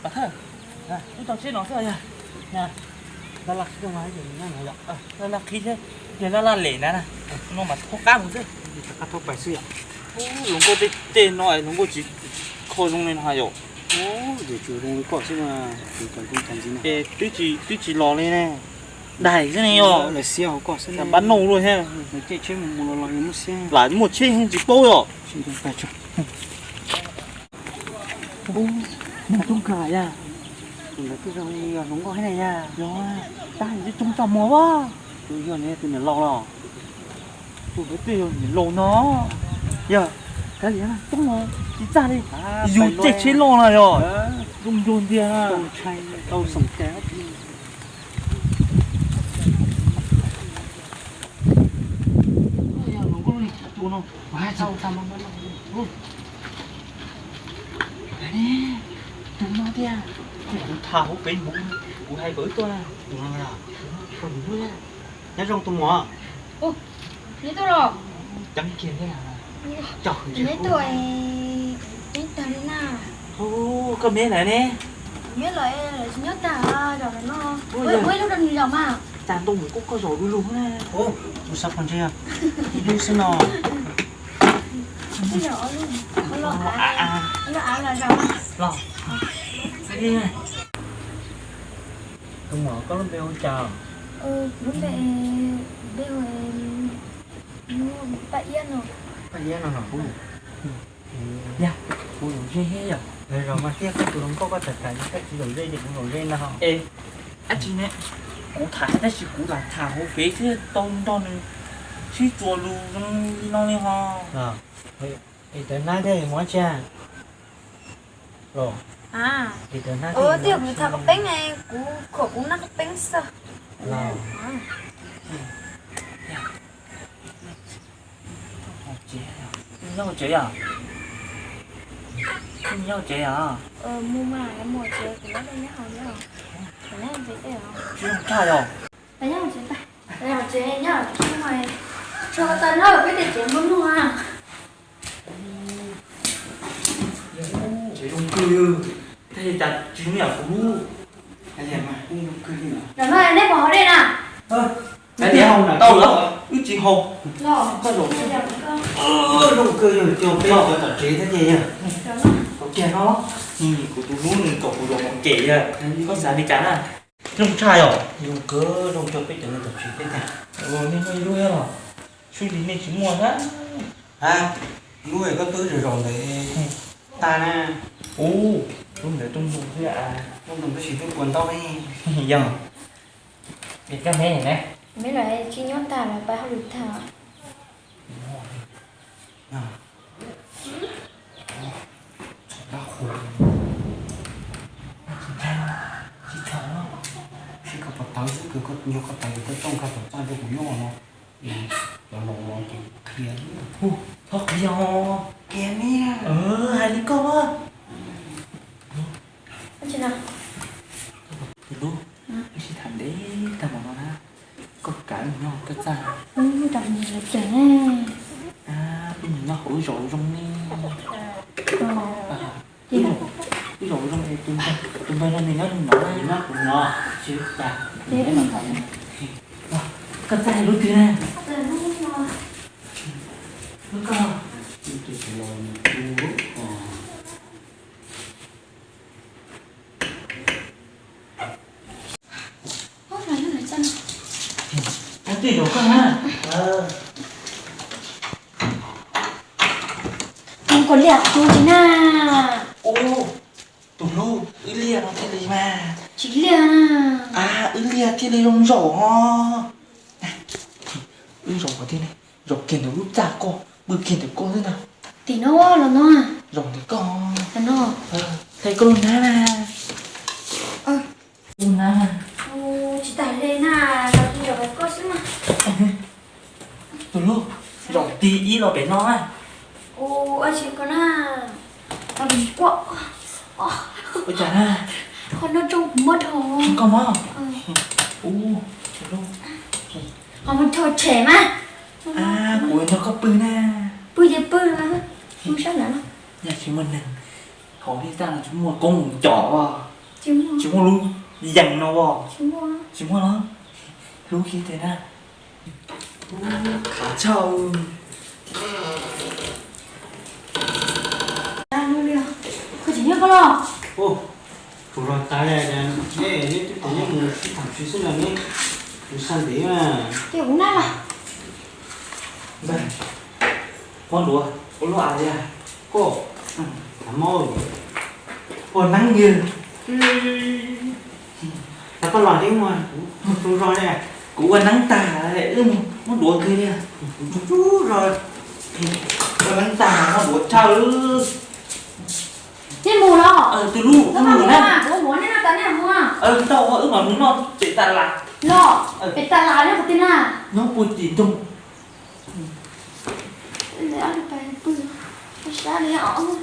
Pov thawj, wb tau tsheb no xwb yog. Laj laj qhib, laj laj qhib thiab, yog laj laj lem ntawd na, no mas qhov qab mus xwb. Rov qab thauj pais xwb yom. Hluas nkauj tej tej no hluas nkauj tsis kho zoo li no yom. Ces tsuas zoo li koj xwb mas, kuv cov nkauj cas ntxiv no. Es twb tsis, twb tsis los li ne. Daig xwb ne yom. Lawv xiab hauv koj xwb ne. Npab nauj luaj thiab. Lawv caij tsheb mus mus los los muaj xiab. Lam muaj tsheb tsis paub yom. Ub, nag tub kawg yag. Tus ntawd twb zoo li yog hluas nkauj thiab na yag. Yog, tab twb coob txaj muag as. Tus yog ne tus niam laus los. Tus ntawd twb yog niam laus no. Yog, kav liam coob los tsis txaj li. Yus caij tsheb loj na yog. Zoo ncuag ntiag. Tau xoom tes. Tus no tiag, kuv tham hauv peb hmoov, kuv hais kom wb tuaj na. Tus no, nyob zoo tus muam. Neb tuaj los? Ceeb kiag thiab. Neb tuaj, neb tag li na. Koj me lawm ne? Me lawm, lawv tsis nyob tag, zaum no muaj ib lub rau nws zaum mas. Cas ntoo kuv kuj koj zaum du lug na. Tus xav pom ntshe ib lub xwb no. Los, tus muam koj lub npe hu cas? Lub npe, npe hu Paj Iab no. Paj Iab no los? Yog, kuv zaum ze thiab yog. Zaum mas thiab koj tus hluas nkauj koj tham tham koj tsis zaum ze ces kuv zaum ze ntag. Es, dab tsi ne? Kuv tham tab sis kuv lam tham hauv fev thiab tau nrog nws sib txuas lus zoo li no li ho. Es cov nab thiab mus dab tsi? Los, es cov nab thiab kuv tham qhov peeb ne, kuv khuam kuv nab qhov peeb xwb. Los, nyob hauv tsev yom? Nyob hauv tsev yom? Mus mas mus tsev, kuv nyob nyob hauv nyob. Tsis zoo tag yom? Nyob hauv tsev, nyob hauv tsev, tso tau lawm peb tej tsev npua nuj a. Tsev zoo kawg, tab sis cas tsis zoo yam kuv hlub. Zaum no neb puas haus dej na? Tab sis tau lawm, wb tsis haus. Koj zaum zoo kawg yog coj peb cov tom tsev thiab ces yog. Tau kiag no, kuv tus hlub nws kom kuv zaum mus kem yog. Koj xav li cas na? Zoo tshaj yom? Zoo kawg, zoo coj peb cov tom tsev thiab tiag. Nej muaj ib lub thiab los? Sub li nej tsis muaj na. Ha, lub koj twb zaum zaum ntawd tag na. Ub, lub ntawd rooj ntoo xwb a. Rooj ntoo tab sis twb puas ntaub ne. Yog, es koj me ne? Me lawm, tsis nyob tag lawm, pab hauj lwm tag. Seb koj puas tawv xwb, koj nyob koj tawv ces koj txhob nkag tom txaj rau kuv nyob no. Cov laus los ces qhia. Txhob qhia os. Qhia me. Hais li koj. Tus hlub, wb sib tham ntev tag npaum no na, koj kam wb mus nyob koj txaj? Wb mus nyob hauv wb zos zoo ne. Wb zos zoo es tus npawg no nws nyob nws no na, nyob kuv no, tsis ua cas. Koj txaj lub twg na? Lub koj. Ub, twj zaum koj na. Ub, kom liaj tu tsis na. Ub, tus hlub, wb liaj no thiaj li mas. Tsis liaj na. A, wb liaj thiaj li zoo zaum os. Wb zaum qhov twg ne? Zaum kiag ntawm lub txaj koj, pw kiag ntawm koj xwb ntag. Tim no los no. Zaum ntawm koj. Hle koj lub hnab na. Lub hnab na. Tsis tas hle na, zaum kiag ntawm koj xwb mas. Tus hlub, zaum ti ib los pem no na. Ua tsis koj na. Ua cas na? Qhov no tsoo kuv mob dhau. Koj mob? Tus hlub, qhov no rho tshem mas. Kuv nrog koj pw na. Pw ces pw mas, pw sab ntawd no. Tsis muaj neeg, hauv nej tab no tsis muaj koob mus com os, tsis muaj lub yees no os, tsis muaj los hlub kiag tiag na. Khav tshaj. Koj tsis nyob koj los? Tus zog tas li, neb twb tau neb mus sib tham tsis xwb no neb mus sab ntev na. Ces kuv nab los. Muab duav ua luaj li. Koj tham mob ua neeb li. Los koj los teb mus, kuv tus zog li. Kuv ua neeb tag, wb muab duav kiag li. Kuv tus zog ua neeb tag muab duav tshaj. Nej mus los? Twb lub mus na. Kuv ua muav nej no tas nej mus. Tau, wb mam mus noj pem tas las. Los pem tas las nyob qhov twg na? Nyob puag tim ntug. Sab li os.